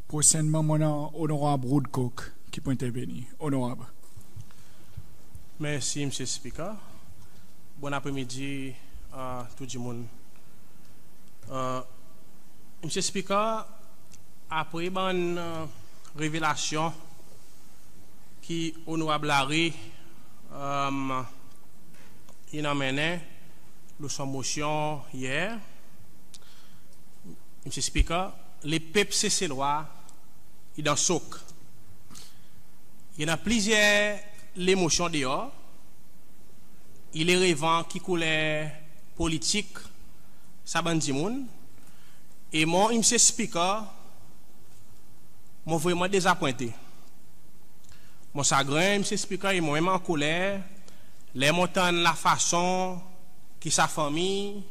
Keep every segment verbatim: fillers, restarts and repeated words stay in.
Prosennman mon annan Onorab Woodcock ki pou entervenir. Onorab. Mersi Msye Speaker. Bonn apre midi tou dimoun. Msye Speaker, apre bann revelasyon ki Onorab Larue in anmennen lo son Mosyon yer, Msye Speaker, lepep Seselwa i dan sok. I annan plizyer lemosyon deor. I le revan ki kouler politik sa bann dimoun. E mwan Msye Speaker, mon vreman dezapwente. Mon sagren Msye Speaker, e mon menm ankoler ler mon tann lafason ki sa fanmir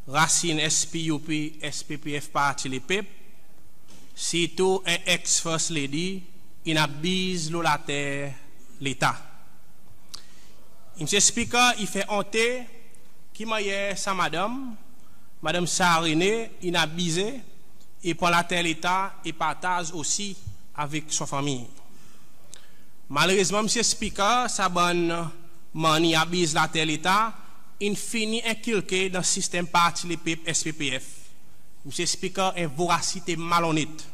rasin SPUP, SPPF, Parti Lepep, sirtou en ex-First Lady in abiz lo later Leta. Msye Speaker, i fer onte ki mannyer sa madanm, Madanm Sarah Rene, in abize e pran later Leta e partaz osi avek son fanmir. Malerezman Msye Speaker, sa bann manni abiz later Leta in fini enkilke dan sistenm Parti Lepep, SPPF. Msye Speaker, en vorasite malonnet.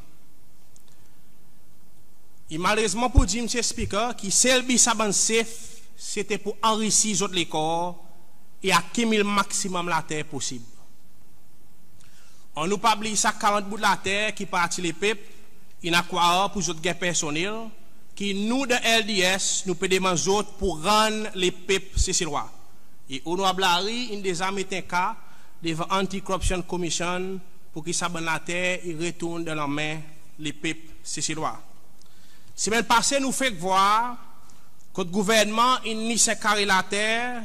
E malerezman pou dir Msye Speaker, ki sel bi sa bann sef sete pou anrisi zot lekor e akimil maksimonm later posib. Annou pa bliy sa karant bout later ki Parti Lepep in akwayar pou zot gen personnel, ki nou dan LDS nou pe demann zot pou rann lepep Seselwa. E Onorab Larue in deza met en ka devan Anti-Corruption Commission pou ki sa bann later i retourn dan lanmen lepep Seselwa. Semenn pase nou fek vwar kot gouvernman in lis en kare later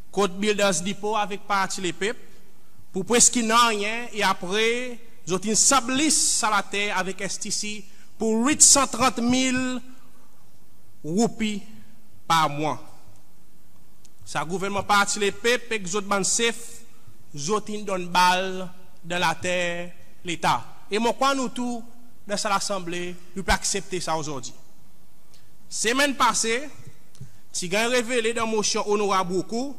kot Builders Depot avek Parti Lepep pou preski nanryen, e apre zot in sublease sa later avek STC pou wit san trant mil roupi par mwan. Sa gouvernman Parti Lepep ek zot bann sef, zot in donn bal dan later Leta. E mon krwar nou tou dan sa Lasanble nou pe aksepte sa ozordi. Semenn pase ti ganny revele dan Mosyon Onorab Roucou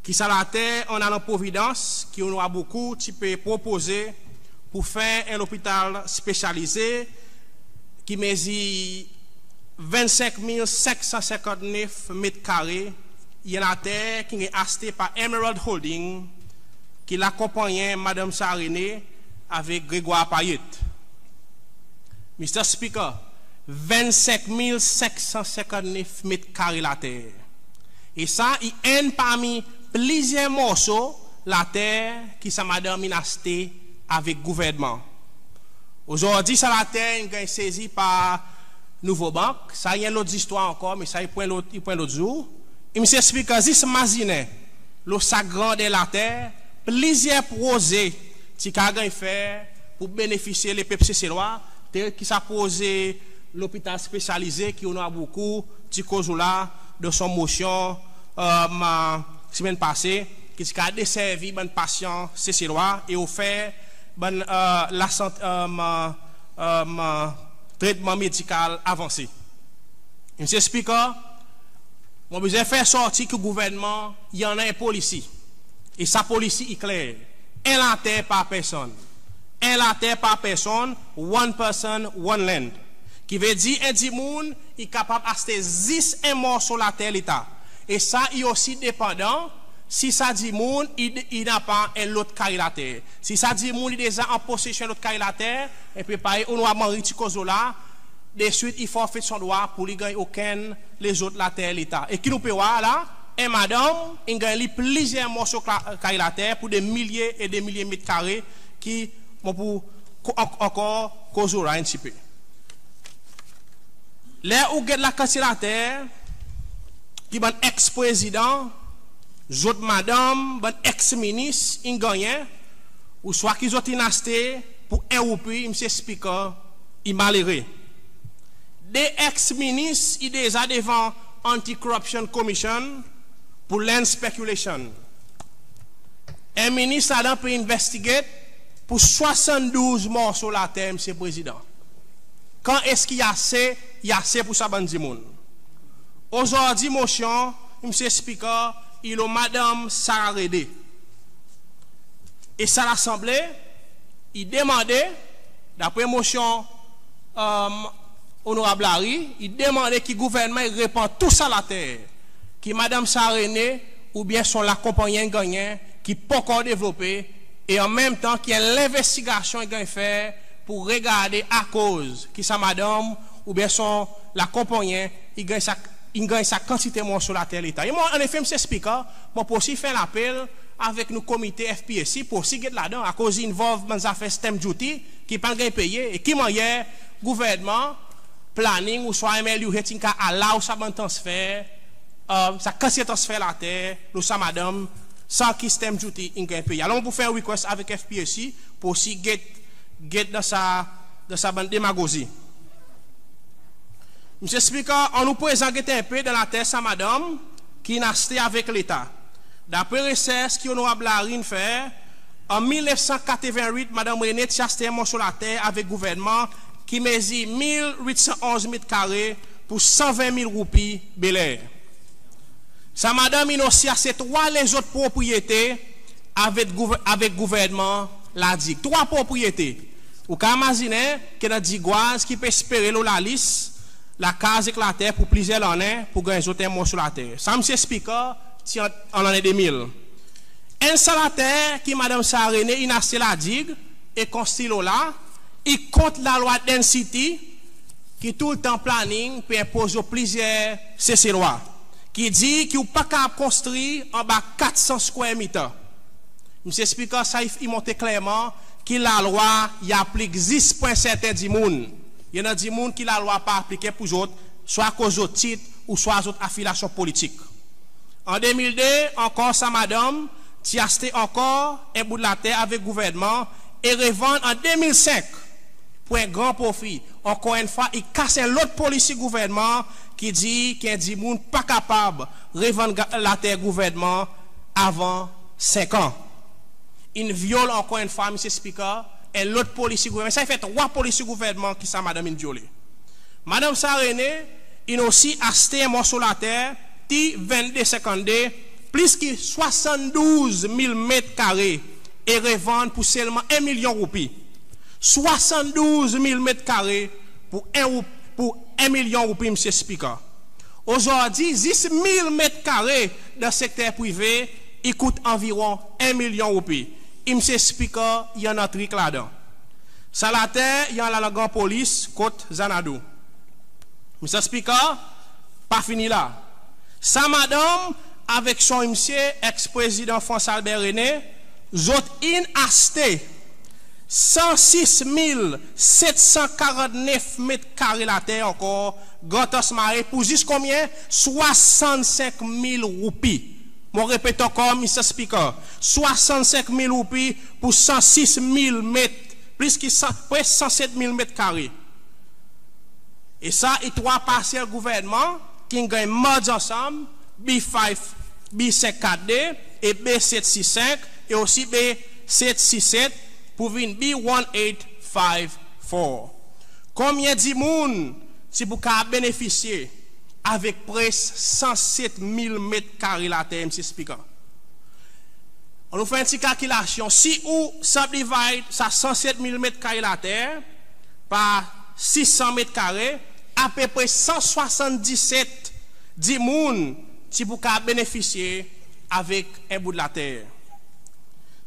ki sa later an alan Providence ki Onorab Roucou ti pe propoze pou fer en lopital spesyalize ki mezir venn senk mil senk san senkant nef met kare, i en later ki'n ganny aste par Emerald Holding ki lakonpannyen Madanm Sarah Rene avek Gregoire Payet. Mr Speaker, venn senk mil senk san senkant nef met kare later. E sa i enn parmi plizyer morso later ki sa madanm in aste avek gouvernman. Ozordi sa later in ganny sezi par Nouvobanq, sa i en lot zistwar ankor, me sa i pou en lot, i pou en lot zour. Mr Speaker, zis mazinen lo sa grander later, plizyer proze ti kapab ganny fer pou benefisye lepep Seselwa, tel ki sa proze lopital spesyalize ki Onorab Roucou ti koz lo la dan son Mosyon semenn pase, ki ti kapab deservi bann pasyan Seselwa e ofer bann lasante, tretman medikal avanse. Mr Speaker, mon bezwen fer sorti ki gouvernman i annan en Polisi. E sa Polisi i kler. En later par personn. En later par personn, one person, one land. Ki vedir en dimoun i kapab aste zis en morso later Leta. E sa i osi depandan si sa dimoun i, i napa en lot kare later. Si sa dimoun i deza an posesyon en lot kare later, en pe parey Onorab Henrie ti koz lo la, deswit i forfet son drwa pou li ganny okenn lezot later Leta. E ki nou pe vwar la, en madanm in ganny li plizyer morso kare later pou de milye e de milye met kare ki mon pou ankor koz lo la en pti pe. Ler ou get lakantite later ki bann ex-Prezidan, zot madanm, bann ex-Minis in gannyen, ouswa ki zot in aste pou en roupi, Mr Speaker, i malere. De ex-Minis i deza devan Anti-Corruption Commission pou land speculation. En Minis ladan pe investigate pou swasanndouz morso later, Mr Prezidan. Kan eski i ase, i ase pour sa bann dimoun. Ozordi Mosyon, Mr Speaker, i lo Madanm Sarah Rene. E sa Lasanble i demande, dapre Mosyon Onorab Larue, i demande ki Gouvernman i repran tou sa later ki Madanm Sarah Rene oubyen son lakonpannyen in gannyen ki pa ankor devlope, e an menm tan ki en lenvestigasyon i ganny fer pour regarde akoz ki sa madanm oubyen son lakonpannyen i ganny sa, i ganny sa kantite morso later Leta. E mwan, annefe, Mr Speaker, mon pou osi fer en lapel avek nou Komite FPAC pour osi get ladan, akoz i involve bann zafer stamp duty ki pa'n ganny peye, e ki mannyer Gouvernman, Planning ouswa MLUH in kapab allow sa bann transfer, sa kantite transfer later lo sa madanm, san ki stamp duty in ganny peye. Alor mon pou fer en request avek FPAC pour osi get, get dan sa, dan sa bann demagozi. Mr Speaker, annou prezan get en pe dan later sa madanm ki'n aste avek Leta. Dapre resers ki Onorab Larue in fer, an mil nef san katreven wit, Madanm Rene ti aste en morso later avek Gouvernman ki mezir mil wit san onz met kare pour san ven mil roupi Bel Air. Sa madanm in osi aste trwa lezot propriyete avek Gouv-, avek Gouvernman La Digue. Trwa propriyete. Ou kapab mazinen ki annan Digwaz ki pe espere lo lalis lakaz ek later pour plizyer lannen pour ganny zot en morso later. Sa, Mr Speaker, ti an, an lannen de mil. Enn sa later ki Madanm Sarah Rene in aste La Digue e konstri lo la, i kont lalwa density ki toultan Planning pe enpoz lo plizyer Seselwa, ki dir ki ou pa kapab konstri anba kat san square meter. Mr Speaker, sa i, i montre klerman ki lalwa i aplik zis pour en serten dimoun. I annan dimoun ki lalwa pa aplike pour zot, swa akoz zot tit ouswa zot afilyasyon politik. An de mil de, ankor sa madanm ti aste ankor en bout later avek Gouvernman e revann an de mil senk pour en gran profi. Ankor enn fwa, i kas en lot polisi Gouvernman ki dir ki en dimoun pa kapab revann ga-, later Gouvernman avan senk an. In vyol ankor enn fwa, Mr Speaker, en lot polisi Gouvernman. Sa i fer trwa polisi Gouvernman ki sa madanm in vyole. Madanm Sarah Rene in osi aste en morso later, T vennde senkannde, plis ki swasanndouz mil met kare e revann pour selman en milyon roupi. Swasanndouz mil met kare pour en roup-, pour en milyon roupi, Mr Speaker. Ozordi, zis mil met kare dan sekter prive i kout anviron en milyon roupi. Mr Speaker, i annan trik ladan. Sa later i al dan Grand Police kot Xanadu. Mr Speaker, pa fini la. Sa madanm avek son msye, ex-Prezidan France Albert Rene, zot in aste san sis mil set san karant nef met kare later ankor Grand Anse Mahé pour zis konbyen? Swasann senk mil roupi. Mon repet ankor, Mr Speaker, swasann senk mil roupi pour san sis mil met, plis ki san, preski san set mil met kare. E sa i trwa parsyel Gouvernman ki'n ganny merge ansanm, B five, B senk kat de e B set sis senk e osi B set sis set pour vin B one eight five four. Konbyen dimoun ti pou kapab benefisye avek pres san set mil met kare later, Mr Speaker? Annou fer en pti kalkilasyon. Si ou subdivide sa san set mil met kare later par sis san met kare, apepre san swasann diset dimoun ti pou kapab benefisye avek en bout later.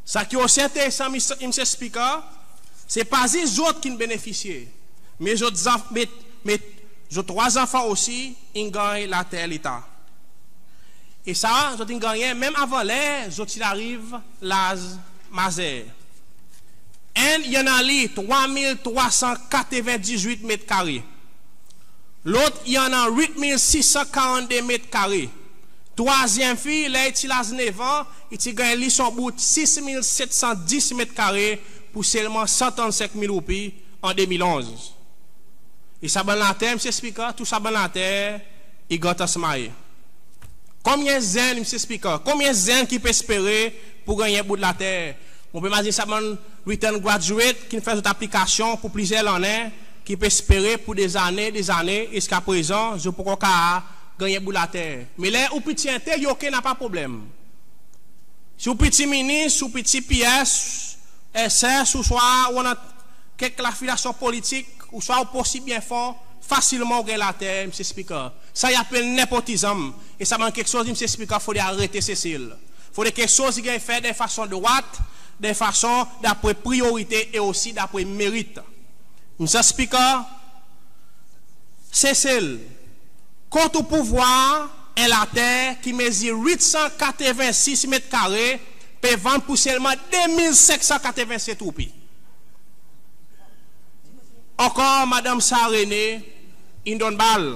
Sa ki osi enteresan, Mr, Mr Speaker, se pa zis zot ki'n benefisye, me zot zanf-, me, me zot trwa zanfan osi in ganny later Leta. E sa, zot in gannyen menm avan ler zot ti'n ariv laz mazer. Enn i annan li trwa mil trwa san katreven dizwit met kare. Lot i annan wit mil sis san karannde met kare. Trwazyenm fi, ler i ti laz nef an, i ti ganny li son bout sis mil set san dis met kare pour selman san trannsenk mil roupi an de mil onz. E sa bann later, Mr Speaker, tou sa bann later i Grand Anse Mahé. Konbyen zenn, Mr Speaker, konbyen zenn ki pe espere pour ganny en bout later? Mon pe mazinen sa bann recent graduate ki'n fer zot aplikasyon pour plizyer lannen, ki pe espere pour de zannen, de zannen, ziska prezan zot pa ankor kapab ganny en bout later. Me ler ou piti ente, ok, napa problenm. Si ou piti minis, ou piti PS, SS, ouswa ou annan kek afilyasyon politik, ouswa ou posib en fon, fasilman ou ganny later, Mr Speaker. Sa i apel nepotism. E sa bann keksoz, Mr Speaker, fodre arete Sesel. Fodre keksoz i ganny fer dan en fason drwat, dan en fason dapre priyorite e osi dapre merit. Mr Speaker, Sesel, kot ou pou vwar en later ki mezir wit san katreven sis met kare pe vann pour selman de mil senk san katreven set roupi? Ankor Madanm Sarah Rene in donn bal.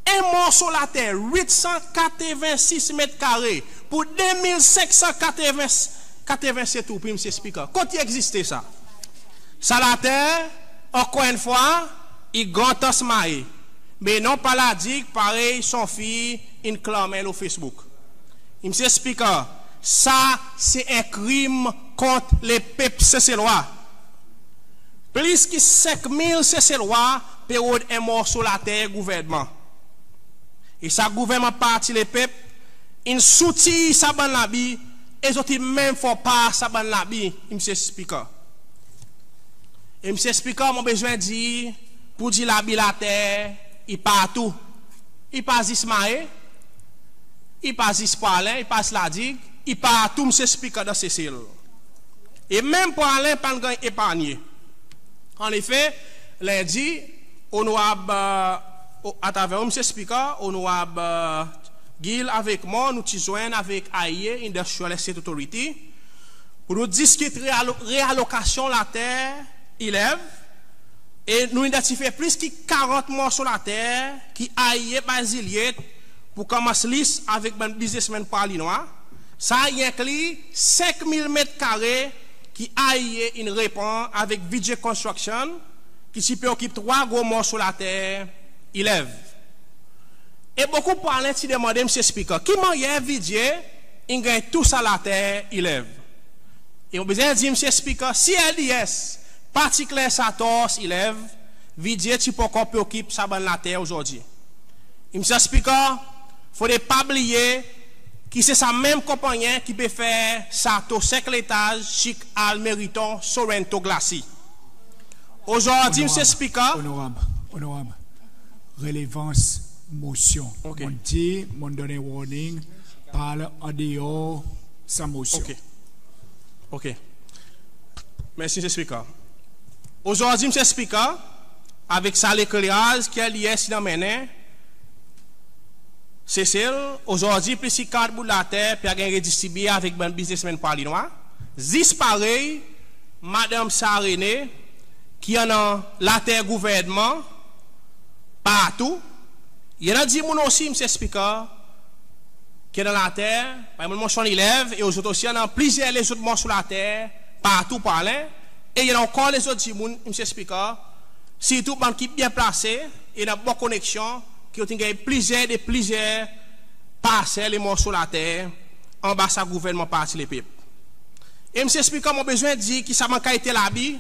En morso later wit san katreven sis met kare pour de mil senk san katreven, katreven set roupi, Mr Speaker. Kot i egziste sa? Sa later, ankor enn fwa, i Grand Anse Mahé. Me non pa La Digue, parey son fiy in klanmen lo Facebook. Mr Speaker, sa se en krim kont lepep Seselwa. Plis ki senk mil Seselwa pe rod en morso later gouvernman. E sa gouvernman Parti Lepep in soutir sa bann labi, e zot in menm fer par sa bann labi, Mr Speaker. E Mr Speaker, mon bezwen dir, pour dir labi later i partou. I pa zis Mahé, i pa zis Praslin, i pa zis La Digue, i partou, Mr Speaker, dan Sesel. E menm Praslin pa'n ganny eparnye. Annefe, Lendi, Onorab, e, atraver ou, Mr Speaker, Onorab, e, Gill avek mwan, nou ti zwenn avek IEA, Industrial Estate Authority, pour nou diskit realo-, realokasyon later Ile Eve, e nou idantifye plis ki karant morso later ki IEA bazil yet pour konmans lease avek bann biznesmenn Praslinois. Sa i enkli senk mil met kare ki IEA in repran avek Vijay Construction, ki ti pe okip trwa gro morso later Ile Eve. E bokou Praslin ti demande, Mr Speaker, ki mannyer Vijay in ganny tou sa later Ile Eve? E mon bezwen dir, Mr Speaker, si LDS pa ti kler sa tor Ile Eve, Vijay ti pa ankor pe okip sa bann later ozordi. Mr Speaker, fodre pa bliye ki se sa menm konpannyen ki pe fer sato senk letaz, chik al Meriton, Sorrento, Glacis. Ozordi, Mr Speaker. Onorab, Onorab, relevans mosyon. Ok. Mon dir, mon donn en warning, parl an deor sa mosyon. Ok. Ok. Mersi, Mr Speaker. Ozordi, Mr Speaker, avek sa lekleraz ki LDS in anmennen Sesel, ozordi plis ki karant bout later pe al ganny redistribye avek bann biznesmenn Praslinois, zis parey Madanm Sarah Rene ki annan later gouvernman partou. I annan dimoun osi, Mr Speaker, ki annan later, parey mon'n mansyonn Ile Eve, e zot osi annan plizyer lezot morso later partou Praslin, e i annan ankor lezot dimoun, Mr Speaker, sirtou bann ki byen plase e annan bon koneksyon, ki zot in ganny plizyer de plizyer parsel e morso later anba sa gouvernman Parti Lepep. E Mr Speaker, mon bezwen dir ki sa bann kalite labi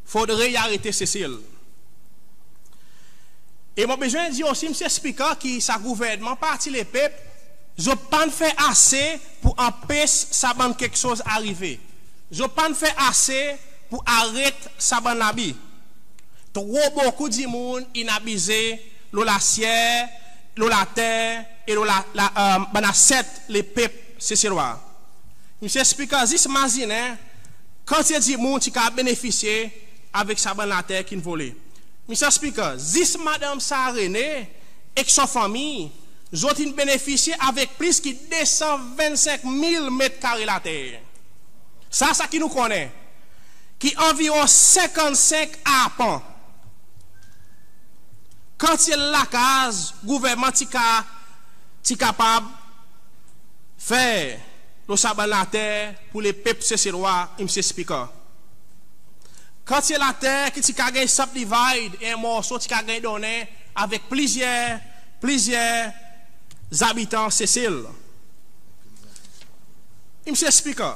fodre i arete Sesel. E mon bezwen dir osi, Mr Speaker, ki sa gouvernman Parti Lepep, zot pa'n fer ase pour anpes sa bann keksoz arive. Zot pa'n fer ase pour aret sa bann labi. Tro bokou dimoun in abize lo lasyer, lo later e lo la, la, e, bann aset lepep Seselwa. Mr Speaker, zis mazinen kantite dimoun ti kapab benefisye avek sa bann later ki'n vole. Mr Speaker, zis Madanm Sarah Rene ek son fanmir, zot in benefisye avek plis ki de san vennsenk mil met kare later. Sa, sa ki nou konnen, ki anviron senkannsenk arpan. Kantite lakaz gouvernman ti ka, ti kapab fer lo sa bann later pour lepep Seselwa, Mr Speaker? Kantite later ki ti ka ganny subdivide, en morso ti ka ganny donnen avek plizyer, plizyer zabitan Sesel? Mr Speaker,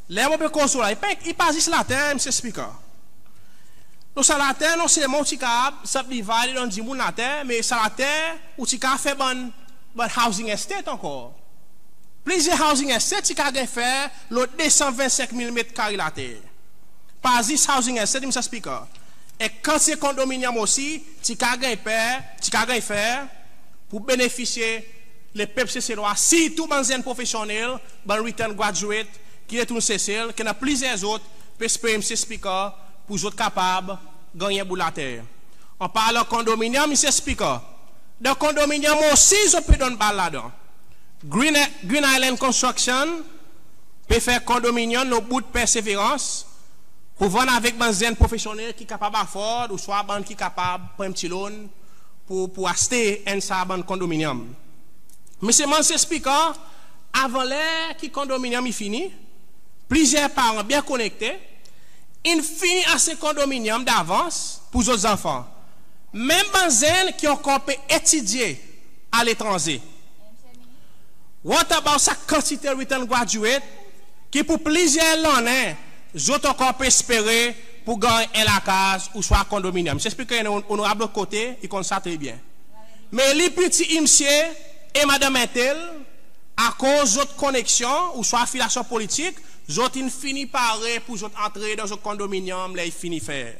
ler mon pe koz la, i pa, i pa zis later, Mr Speaker. So sa later non selman ou ti kapab subdivide e donn dimoun later, me sa later ou ti kapab fer bann, bann housing estate ankor. Plizyer housing estate ti kapab ganny fer lo de san vennsenk mil met kare later. Pa zis housing estate, Mr Speaker. En kantite kondominyonm osi ti kapab ganny fer, ti kapab ganny fer pour benefisye lepep Seselwa, sirtou bann zenn profesyonnel, bann returned graduate ki retourn Sesel, ki annan plizyer zot pe espere, Mr Speaker, pour zot kapab ganny en bout later. An parlan kondominyonm, Mr Speaker, dan kondominyonm osi zot pe donn bal ladan. Green, Green Island Construction pe fer kondominyonm lo bout Perseverance pour vann avek bann zenn profesyonnel ki kapab afford, ouswa bann ki kapab pran en pti loan pour, pour aste enn sa bann kondominyonm. Me selman, Mr Speaker, avan ler ki kondominyonm i fini, plizyer paran byen konekte in fini aste kondominyonm davans pour zot zanfan. Menm bann zenn ki ankor pe etidye aletranze. What about sa kantite returned graduate ki pour plizyer lannen zot ankor pe espere pour ganny en lakaz ouswa kondominyonm? Mr Speaker, en onorab lot kote i konn sa tre byen. Me li piti msye e madanm entel, akoz zot koneksyon ouswa afilyasyon politik, zot in fini pare pour zot antre dan zot kondominyonm ler i fini fer.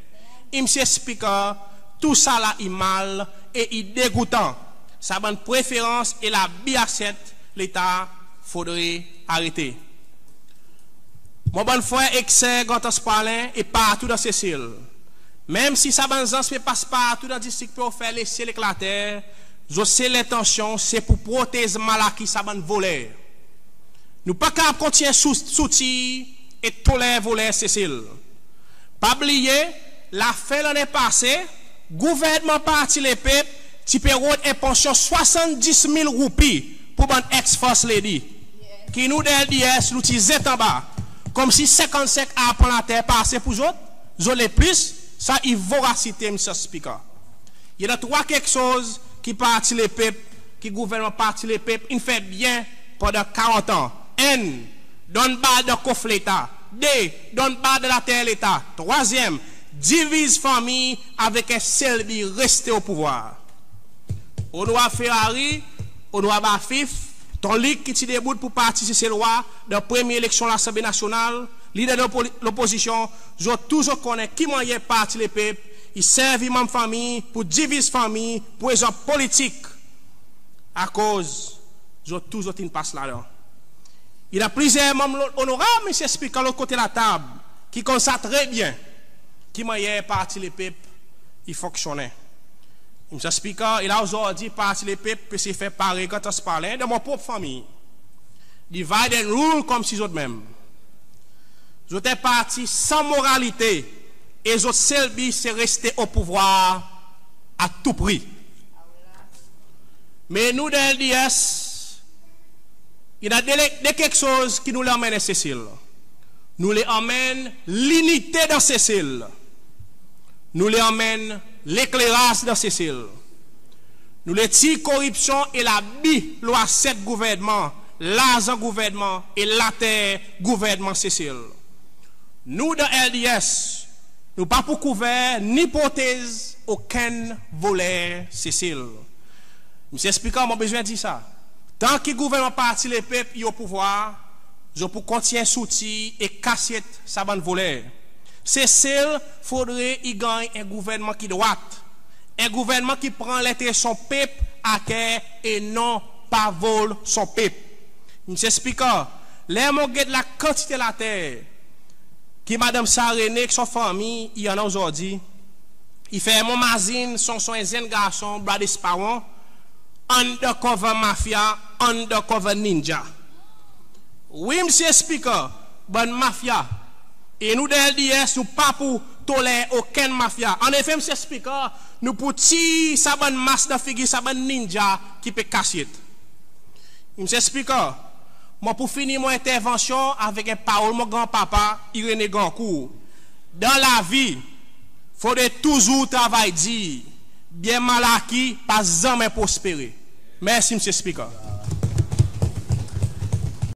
Mr Speaker, tousala i mal e i degoutan. Sa bann preferans e labi aset Leta fodre arete. Mon bann frer ek ser Grand Anse Praslin e partou dan Sesel, menm si sa bann zans pe pas partou dan distrik pe ofer lesyel ek later, zot sel lentansyon se pour protez malaki sa bann voler. Nou pa kapab kontinyen sou, soutir e toler voler Sesel. Pa bliye, lafen lannen pase, gouvernman Parti Lepep ti pe rod en pansyon swasanndis mil roupi pour bann ex-First Lady, ki nou dan LDS nou ti zet anba, konmsi senkannsenk arpan later pa ase pour zot, zot le plis. Sa i vorasite, Mr Speaker. I annan trwa keksoz ki Parti Lepep, ki gouvernman Parti Lepep in fer byen pandan karant an. Enn, donn bal dan kof Leta. De, donn bal dan later Leta. Trwazyenm, diviz fanmir avek en sel bi, reste o pouvwar. Onorab Ferrari, Onorab Afif, Ton Lik ki ti debout pour Parti Seselwa dan premye eleksyon Lasanble Nasyonal, lider lopo-, lopozisyon, zot tou zot konnen ki mannyer Parti Lepep i servi manm fanmir pour diviz fanmir pour rezon politik. Akoz zot tou zot in pas ladan. I annan plizyer manm lo-, onorab, Mr Speaker, lot kote latab ki konn sa tre byen ki mannyer Parti Lepep i fonksyonnen. Mr Speaker, e la ozordi Parti Lepep pe esey fer parey Grand Anse Praslin dan mon prop fanmir. Divide and rule konmsi zot menm. Zot en parti san moralite e zot sel bi se reste o pouvwar a tou pri. Me nou dan LDS, i annan de, de keksoz ki nou le anmenn Sesel. Nou le anmenn linite dan Sesel. Nou le anmenn lekleraz dan Sesel. Nou le tir koripsyon e labi lo aset gouvernman, larzan gouvernman e later gouvernman Sesel. Nou dan LDS, nou pa pou kouver ni protez okenn voler Sesel. Mr Speaker, mon bezwen dir sa. Tan ki gouvernman Parti Lepep i o pouvwar, zot pou kontinyen soutir e kasyet sa bann voler. Sesel fodre i ganny en gouvernman ki drwat. En gouvernman ki pran lentere son pep a ker e non pa vol son pep. Mr Speaker, ler mon get lakantite later ki Madanm Sarah René ek son fanmir i annan ozordi, i fer mon mazin sonson en zenn garson Brad Esparon, undercover mafia, undercover ninja. Wi, Mr Speaker, bann mafia. E nou dan LDS, nou pa pou toler okenn mafia. Annefe, Mr Speaker, nou pou tir sa bann mask dan figir sa bann ninja ki pe kasyet. Mr Speaker, mon pou fini mon entervansyon avek en parol mon granpapa, Irénée Grandcourt. Dan lavi, fodre touzour travay dir. Byen mal aki pa zanmen prospere. Mersi, Mr Speaker.